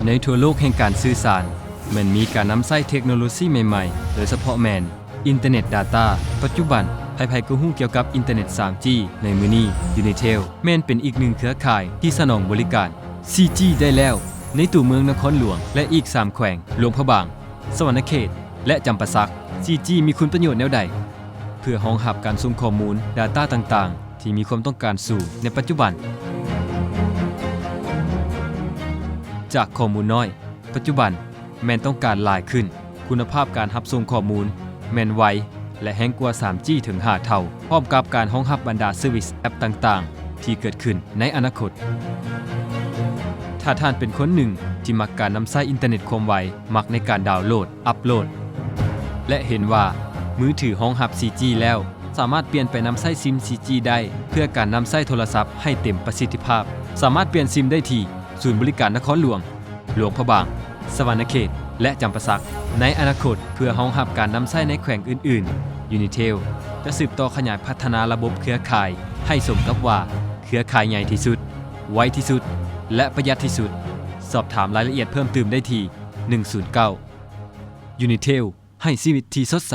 ໃນທົ່ວໂລກແຫ່ງການສື່ສານ, ແມ່ນມີການນຳໃຊ້ເທັກໂນໂລຊີໃໝ່ໆ, ໂດຍສະເພາະແມ່ນ ອິນເຕີເນັດດາຕ້າ. ປັດຈຸບັນ, ໃຜໆກໍຮູ້ກ່ຽວກັບອິນເຕີເນັດສາມຈີໃນມື້ນີ້. ຢູນິເທວ ແມ່ນເປັນອີກໜຶ່ງເຄືອຂ່າຍທີ່ສະໜອງບໍລິການສີ່ຈີໄດ້ແລ້ວ ໃນຕົວເມືອງນະຄອນຫຼວງ ແລະ ອີກສາມແຂວງ, ຫຼວງພະບາງ, ສະຫວັນນະເຂດ ແລະ ຈຳປາສັກ. ສີ່ຈີມີຄຸນປະໂຫຍດແນວໃດ? ເພື່ອຮອງຮັບການສົ່ງຂໍ້ມູນ, ດາຕ້າຕ່າງໆ ທີ່ມີຄວາມຕ້ອງການສູງໃນປັດຈຸບັນ. ຈາກຂໍ້ມູນນ້ອຍ, ປັດຈຸບັນແມ່ນຕ້ອງການຫຼາຍຂຶ້ນ, ຄຸນນະພາບການຮັບສົ່ງຂໍ້ມູນແມ່ນໄວ ແລະ ແຮງກວ່າສາມຈີເຖິງຫ້າເທົ່າ, ພ້ອມກັບການຮອງຮັບບັນດາເຊີວິສແອັບຕ່າງໆ ທີ່ເກີດຂຶ້ນໃນອະນາຄົດ. ຖ້າທ່ານເປັນຄົນໜຶ່ງທີ່ມັກການນຳໃຊ້ອິນເຕີເນັດຄວາມໄວ, ມັກໃນການດາວໂຫຼດ, ອັບໂຫຼດ ແລະ ເຫັນວ່າມືຖືຮອງຮັບສີ່ຈີແລ້ວ, ສາມາດປ່ຽນໄປນຳໃຊ້ຊິມສີ່ຈີໄດ້ ເພື່ອການນຳໃຊ້ໂທລະສັບໃຫ້ເຕັມປະສິດທິພາບ. ສາມາດປ່ຽນຊິມໄດ້ທີ່ສູນບໍລິການນະຄອນຫຼວງ, ຫຼວງພະບາງ, ສະຫວັນນະເຂດ ແລະ ຈຳປາສັກ. ໃນອະນາຄົດ, ເພື່ອຮອງຮັບການນຳໃຊ້ໃນແຂວງອື່ນໆ, ຢູນິເທວຈະສືບຕໍ່ຂະຫຍາຍພັດທະນາລະບົບເຄືອຂ່າຍໃຫ້ສົມກັບວ່າເຄືອຂ່າຍໃຫຍ່ທີ່ສຸດ, ໄວທີ່ສຸດ ແລະ ປະຢັດທີ່ສຸດ. ສອບຖາມລາຍລະອຽດເພີ່ມຕື່ມໄດ້ທີ່ ໜຶ່ງສູນເກົ້າ. ຢູນິເທວ ໃຫ້ຊີວິດທີ່ສົດໃສ.